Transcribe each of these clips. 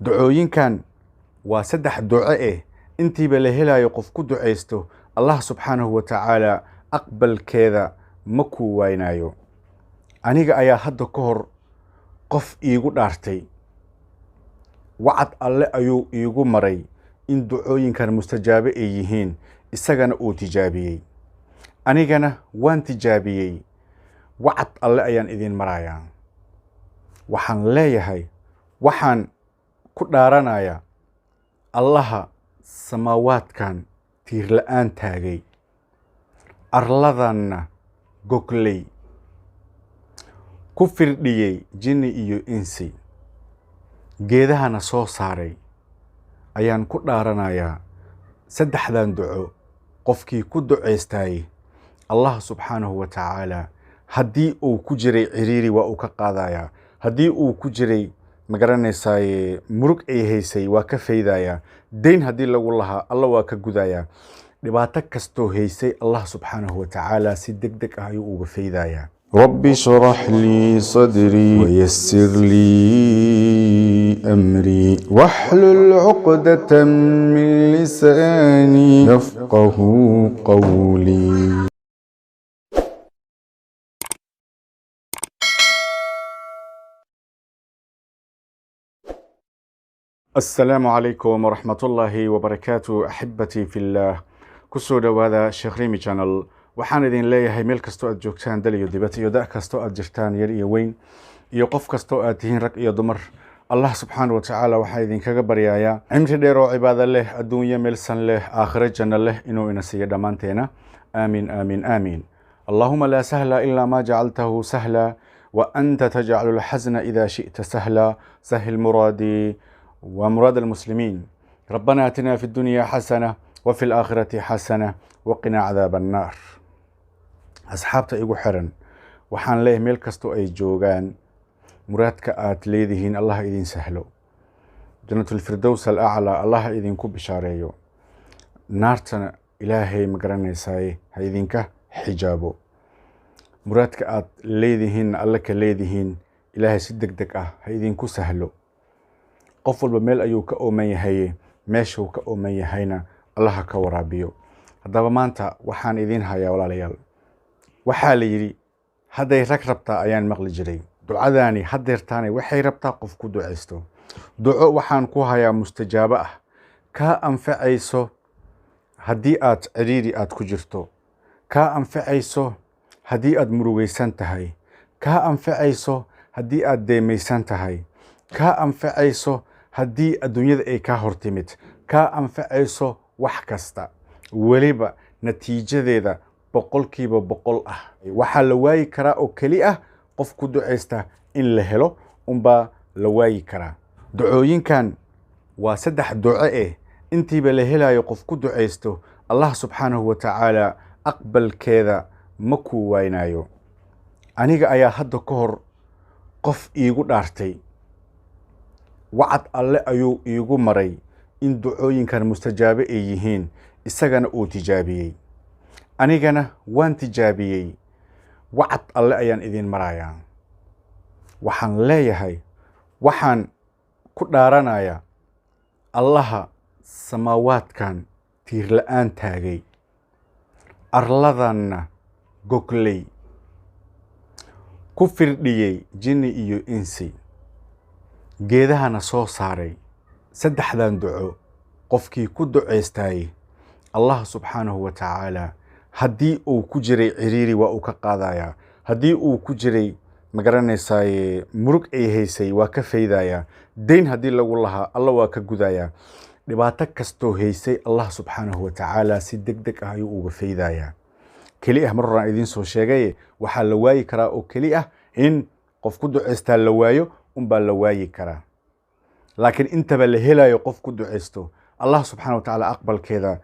Ducooyinkan waa saddex duco eh, intiiba la helayo qof ku ducaysto, Allah subxaanahu wa tacaala aqbalkeeda ma kuu waynayo. Aniga ayaa hadda ka hor qof iigu dhaartay, wacad alle ayuu iigu maray in ducooyinkan mustajaabe ay yihiin, isagana uu tijaabiyey, anigana waan tijaabiyey. Wacad alle ayaan idiin marayaa. Waxaan leeyahay, waxaan ku dhaaranayaa Allaha samaawaadkan tiir la-aan taagay, arladanna gogley, ku firdhiyey jinni iyo insi, geedahana soo saaray ayaan ku dhaaranayaa. Saddexdan duco qofkii ku ducaystaayey, Allah subxaanahu wa tacaala haddii uu ku jiray ciriiri waa uu ka qaadayaa, haddii uu ku jiray, ma garanaysaaye, murug ay haysay waa ka faydayaa, deyn haddii lagu lahaa Alla waa ka gudayaa, dhibaato kastoo haysay Allah subxaanahu wa tacaala si deg deg ah ayuu uga faydayaa. رب اشرح لي صدري ويسر لي أمري واحلل عقدة من لساني يفقه قولي. Asalaamu calaykum waraxmatullaahi wabarakaatu, axibbatii fillaah. Kusoo dhowaada Sheekh Rimi Channel. Waxaan idin leeyahay, meel kastoo aad joogtaan, dal iyo dibad, iyo da' kastoo aad jirtaan, yar iyo weyn, iyo qof kastoo aad tihiin, rag iyo dumar, Allah subxaana wa tacaala waxaa idinkaga baryayaa cimri dheer oo cibaado leh, adduunyo meelsan leh, aakhiro janno leh inuu ina siiyo dhammaanteena. Aamiin, aamiin, aamiin. Allahuma laa sahla ilaa ma jacaltahu sahla wa anta tajcalu alxasna ida shi'ta sahla, sahil muraadii ومراد المسلمين. ربنا اتنا في الدنيا حسنة وفي الآخرة حسنة وقنا عذاب النار. Asxaabta igu xiran, waxaan leeyahay, meel kastoo ay joogaan, muraadka aad leedihiin Allah idin sahlo, Janatulfirdows alaclaa Allah idinku bishaareeyo, naartana Ilaahay, ma garanaysaaye, ha idinka xijaabo. Muraadka aad leedihiinna Alle ka leedihiin Ilaahay si deg deg ah ha idinku sahlo. Qof walba meel ayuu ka ooman yahaye, meeshuu ka ooman yahayna Allaha ka waraabiyo. Haddaba maanta waxaan idiin hayaa, walaalayaal, waxaa la yidhi hadday rag rabtaa ayaan maqli jiray. Ducadaani haddeertaane waxay rabtaa qof ku ducaysto. Duco waxaan ku hayaa mustajaabo ah, kaa anfacayso haddii aad cidhiiri aad ku jirto, kaa anfacayso haddii aad murugaysan tahay, kaa anfacayso haddii aad deemaysan tahay, kaa anfacayso haddii adduunyada ay kaa hor timid, kaa anfacayso wax kasta, weliba natiijadeeda 100% ah. Waxaa la waayi karaa oo keli ah qof ku ducaysta in la helo unbaa la waayi karaa. Ducooyinkan waa saddex duco eh, intiiba la helayo qof ku ducaysto, Allah subxaanahu wa tacaala aqbalkeeda ma kuu waynayo. Aniga ayaa hadda ka hor qof iigu dhaartay, wacad alle ayuu iigu maray in ducooyinkan mustajaabe ay yihiin, isagana uu tijaabiyey, anigana waan tijaabiyey. Wacad alle ayaan idiin marayaa. Waxaan leeyahay, waxaan ku dhaaranayaa Allaha samaawaadkan tiir la-aan taagay, arladanna gogley, ku firdhiyey jinni iyo insi, geedahana soo saaray. Saddexdan duco qofkii ku ducaystaayey, Allah subxaanahu wa tacaala haddii uu ku jiray ciriiri waa uu ka qaadayaa, haddii uu ku jiray, ma garanaysaaye, murug ay haysay waa ka faydayaa, deyn haddii lagu lahaa Alla waa ka gudayaa, dhibaato kastoo haysay Allah subxaanahu wa tacaala si deg deg ah ayuu uga faydayaa. Keli ah mar horaan idiin soo sheegaye, waxaa la waayi karaa oo keli ah in qof ku ducaystaa la waayo unbaa la waayi karaa, laakiin intaba la helayo qof ku ducaysto, Allah subxana wa tacaala aqbalkeeda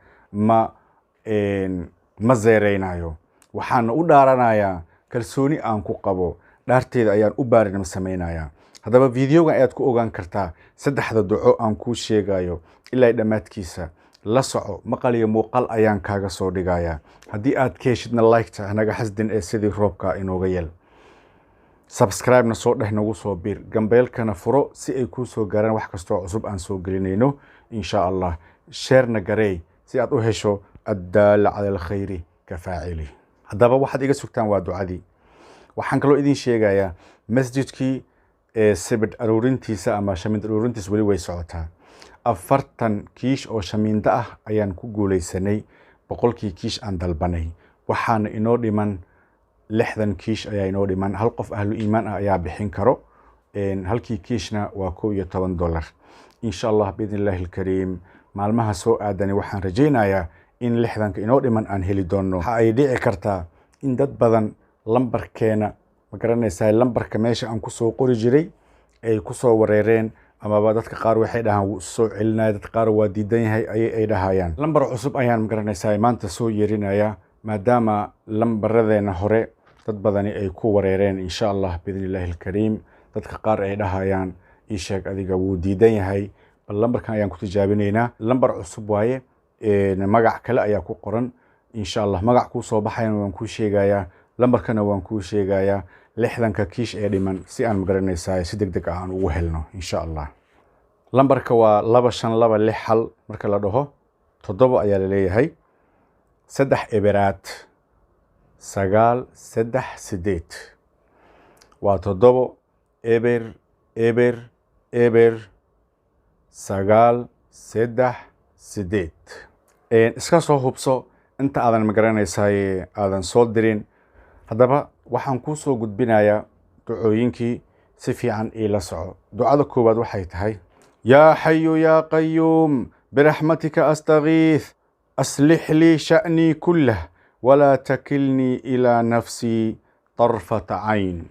ma zeereynayo. Waxaana u dhaaranayaa kalsooni aan ku qabo, dhaarteeda ayaan u baarinima samaynayaa. Haddaba videogan ayaad ku ogaan kartaa saddexda duco aan kuu sheegayo. Ilaa dhammaadkiisa la soco, maqal iyo muuqaal ayaan kaaga soo dhigayaa. Haddii aad ka heshidna, liketa hanaga xasdin ee sidii roobka inooga yeel. Subscribe-na soo dheh, nagu soo biir, gambeelkana furo si ay kuu soo gaaraan wax kastoo cusub aan soo gelinayno, insha Allah. Share-na gareey si aad u hesho الدال على الخير كفاعله. Haddaba waxaad iga sugtaan waa ducadii. Waxaan kaloo idin sheegayaa masjidkii ee sibidh aruurintiisa ama shamiindo aruurintiisa weli way socotaa. 40 kiish oo shamiindo ah ayaan ku guuleysanay 100kii kiish aan dalbanay. Waxaana inoo dhiman 60 kiish ayaa inoo dhiman. Hal qof ahlu iimaan ah ayaa bixin karo. Halkii kiishna waa $11. Insha Allah, biidni Illaahi alkariim, maalmaha soo aadani waxaan rajaynayaa in 60ka inoo dhiman aan heli doono. Waxa ay dhici kartaa in dad badan lambarkeena, ma garanaysaa, lambarka meesha aan kusoo qori jiray ay kusoo wareereen, amaba dadka qaar waxay dhahaan wuu soo celinaya, dadka qaar waa diidan yahay ayay ay dhahayaan. Lambar cusub ayaan, ma garanaysaa, maanta soo yeerinaya, maadaama lambaradeena hore dad badani ay ku wareereen. Insha Allah, biidni Illaahi alkariim, dadka qaar ay dhahayaan ii sheeg adiga wuu diidan yahay. Bal lambarkan ayaan ku tijaabinaynaa. Lambar cusub waaye, magac kale ayaa ku qoran. Insha Allah, magac kuu soo baxayana waan kuu sheegayaa, lambarkana waan kuu sheegayaa, 60ka kiish ee dhiman si aan, magaranaysaa, si deg deg ah aan ugu helno, insha Allah. Lambarka waa 25261. Marka la dhaho 7 ayaa laleeyahay, 3 eberaad, 9, 3, 8. Waa 7 0 0 0 9 3 8. Iska soo hubso inta aadan, magaranaysaay, aadan soo dirin. Haddaba waxaan kuu soo gudbinayaa ducooyinkii. Si fiican iila soco. Ducada koowaad waxay tahay: يا حي يا قيوم برحمتك أستغيث أصلح لي شأني كله ولا تكلني إلى نفسي طرفة عين.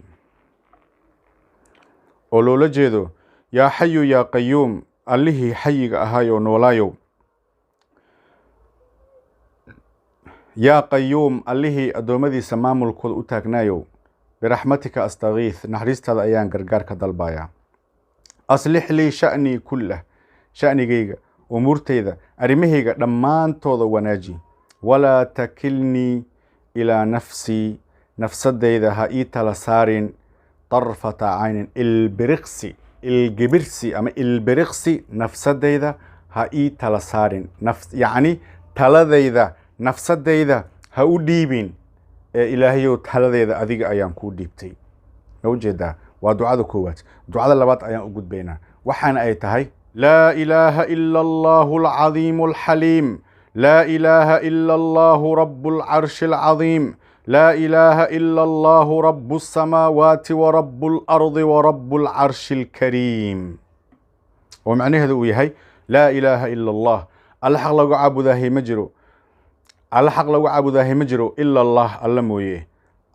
Oo loola jeedo: يا حي يا قيوم, allihii xayiga ahaayo noolaayow, يا قيوم, allihii addoommadiisa maamulkooda u taagnaayow, برحمتك أستغيث, naxariistaada ayaan gargaar ka dalbayaa, أصلح لي شأني كله, sha'nigayga, umuurtayda, arrimahayga dhammaantooda wanaaji, ولا تكلني إلى نفسي, nafsadayda ha ii tala saarin, طرفة عين, ilbiriqsi, ilgibirsi ama ilbiriqsi nafsadayda ha ii tala saarin. Yacni taladayda nafsadayda ha u dhiibin ee Ilaahayow, taladeeda adiga ayaan kuu dhiibtay. Ma ujeedaa? Waa ducada koowaad. Ducada labaad ayaan u gudbaynaa, waxaana ay tahay: لا إله إلا الله العظيم الحليم، لا إله إلا الله رب العرش العظيم، لا إله إلا الله رب السماوات ورب الأرض ورب العرش الكريم. Oo macnaheedu uu yahay: لا إله إلا الله, alla xaq lagu caabudaahay ma jiro, alla xaq lagu caabudaahay ma jiro, إلا الله, alla mooye,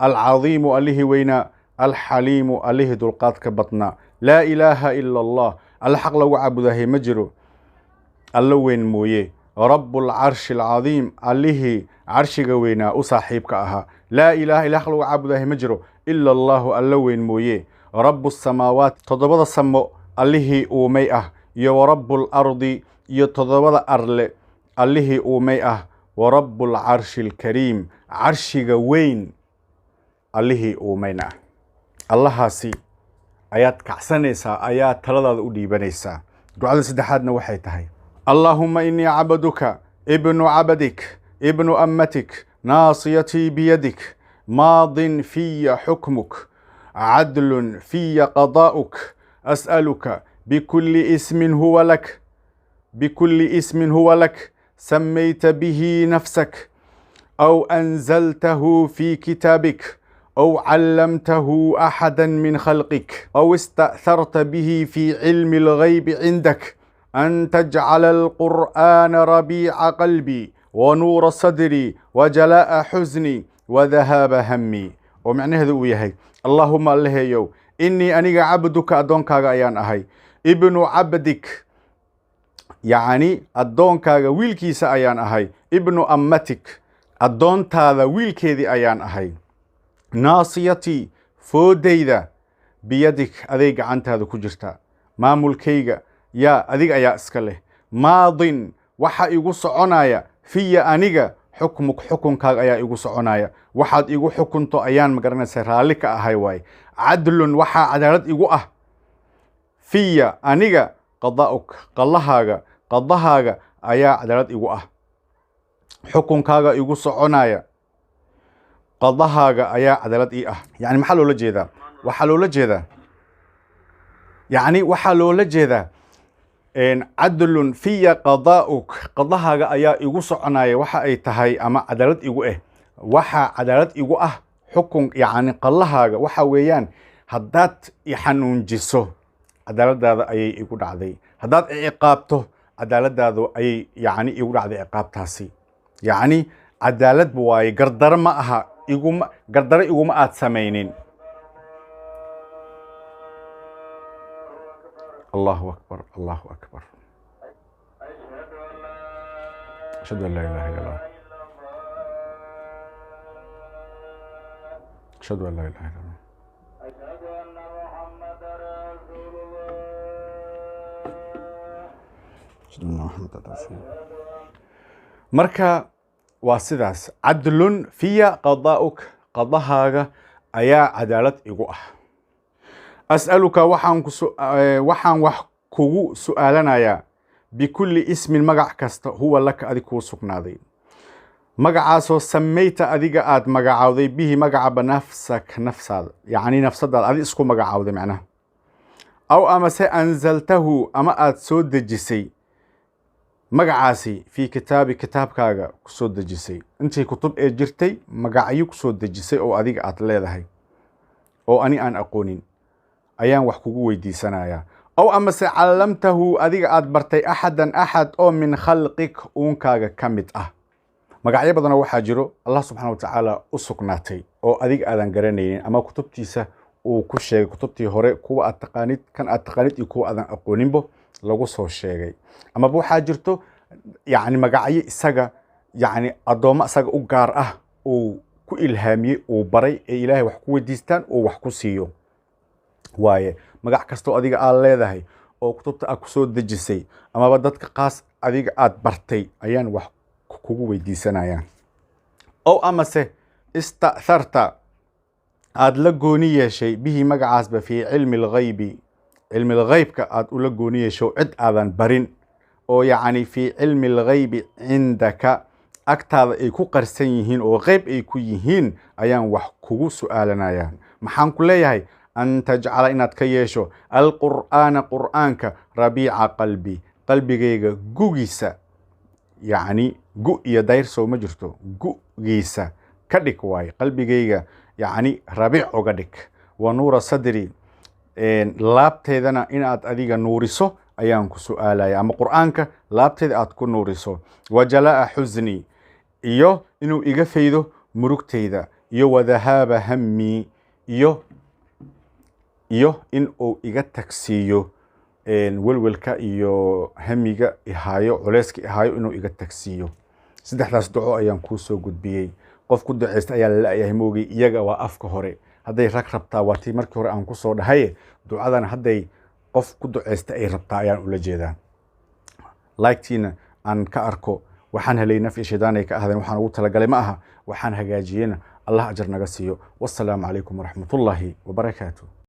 العظيم, allihii weynaa, الحليم, allihii dulqaadka badnaa, لا إله إلا الله, alla xaq lagu caabudaahay ma jiro alla weyn mooye, رب العرش العظيم, allihii carshiga weynaa u saaxiibka ahaa, لا إله, ilah xaq lagu caabudaahay ma jiro, إلا الله, alla weyn mooye, رب السماوات, toddobada samo allihii uumay ah, iyo ورب الأرض, iyo toddobada arle allihii uumay ah, ورب العرش الكريم, carshiga weyn allihii uumayna ah. Allahaasi ayaad kacsanaysaa, ayaa taladaada u dhiibanaysaa. Ducada saddexaadna waxay tahay: اللهم إني عبدك ابن عبدك ابن أمتك، ناصيتي بيدك، ماض في حكمك، عدل في قضاؤك، أسألك بكل اسم هو لك، بكل اسم هو لك سميت به نفسك أو أنزلته في كتابك أو علمته أحدا من خلقك أو استأثرت به في علم الغيب عندك، أن تجعل القرآن ربيع قلبي ونور صدري وجلاء حزني وذهاب همي. Oo macnaheedu uu yahay: اللهم, allahayow, إني aniga, عبدك, addoonkaaga ayaan ahay, ابن عبدك, yacni addoonkaaga wiilkiisa ayaan ahay, ابن أمتك, addoontaada wiilkeedii ayaan ahay, ناصيتي, foodayda, بيدك, aday gacantaada ku jirta, maamulkayga yaa adiga ayaa iska leh, ماض, waxa igu soconaya, في aniga. Xukmuk, xukunkaaga ayaa igu soconaya. Waxaad igu xukunto ayaan, magaranaysa, raalli ka ahay waaye. Cadlun, waxaa cadaalad igu ah, fiya, aniga, qadaa'uk, qadahaaga. Qadahaaga ayaa cadaalad igu ah. Xukunkaaga igu soconaya, qadahaaga ayaa cadaalad ii ah. Yani maxaa loola jeedaa? Waxaa loola jeedaa, yacni waxaa loola jeedaa, cadlun fiya qadaa'uk, qadahaaga ayaa igu soconaya. Waxa ay tahay ama cadaalad igu eh, waxaa cadaalad igu ah xukun, yacni qadahaaga. Waxa weeyaan, haddaad i xanuunjiso, cadaaladaada ayay igu dhacday. Haddaad i ciqaabto, cadaaladaadu ayay, yacni, igu dhacday ciqaabtaasi. Yacni cadaalad waaye, gardaro ma aha, iguma gardaro iguma aad samaynin. Allahu akbar, Allahu akbar. Ashhadu an laa ilaha illa Allah, ashhadu an laa ilaha illa Allah, ashhadu anna Muhammadan rasuulullah. Marka waa sidaas. Cadlun fiya qadaa'uk, qadahaaga ayaa cadaalad igu ah. As'aluka, waxaan wax kugu su'aalanayaa, bikulli ismin, magac kasta, huwa laka, adig kuu sugnaaday, magacaasoo samayta, adiga aad magacaawday, bihi, magacaba, nafsak, nafsaada, yacni nafsadaada adi isku magacaawday macnaha, aw amase anzaltahu, ama aad soo dejisay magacaasi, fii kitaabi, kitaabkaaga kusoo dejisay. Intii kutub ee jirtay magacyo kusoo dejisay oo adiga aad leedahay oo ani aan aqoonin ayaan wax kugu weydiisanayaa. Aw amase callamtahu, adiga aad bartay, axadan, axad oo, min khalqik, uunkaaga ka mid ah. Magacyo badanoo waxaa jiro Allah subxaana wa tacaala u sugnaatay oo adiga aadan garanaynin ama kutubtiisa uu ku sheegay, kutubtii hore, kuwa aad taqaanid, kan aad taqaanid iyo kuwa aadan aqooninbo lagu soo sheegay. Amaba waxaa jirto, yacni, magacyo isaga, yacni, addoommo isaga u gaar ah uu ku ilhaamiyey, uu baray, ee Ilaahay wax ku weydiistaan uu wax ku siiyo waaye. Magac kastoo adiga aad leedahay oo kutubta aad kusoo dejisay amaba dadka qaas adiga aad bartay ayaan wax kugu weydiisanayaan. Ow amase ista'tharta, aada la gooni yeeshay, bihi, magacaasba, fii cilmi alghaybi, cilmi lghaybka aad ula gooni yeesho, cid aadan barin oo, yacni, fii cilmi alghaybi cindaka, agtaada ay ku qarsan yihiin oo qeyb ay ku yihiin ayaan wax kugu su'aalanayaa. Maxaan ku leeyahay? An tajcala, inaad ka yeesho, alqur'aana, qur'aanka, rabiica qalbi, qalbigayga gugiisa. Yacni gu iyo dayr sow ma jirto? Gugiisa ka dhig waaye. Qalbigayga, yacni, rabiic uga dhig. Wa nuura sadri, laabteedana inaad adiga nuuriso ayaan ku su'aalaya, ama qur'aanka laabteeda aad ku nuuriso. Wa jalaa'a xusni, iyo inuu iga faydo murugtayda, iyo wa dahaaba hammii, iyo in uu iga tagsiiyo welwelka iyo hamiga ihaayo, culeyska ihaayo inuu iga tagsiiyo. Saddexdaas duco ayaan kuu soo gudbiyey. Qof ku duceysta ayaa la la-yahay moogay. Iyaga waa afka hore. Hadday rag rabtaa, waa tii markii hore aan kusoo dhahaye. Ducadan hadday qof ku duceysta ay rabtaa ayaan ula jeedaa. Like-tiina aan ka arko. Waxaan helay naf iyo shaydaan ay ka ahdeen. Waxaan ugu talagalay ma aha, waxaan hagaajiyena. Allah ajar naga siiyo. Wassalaamu calaykum waraxmatullaahi wabarakaatu.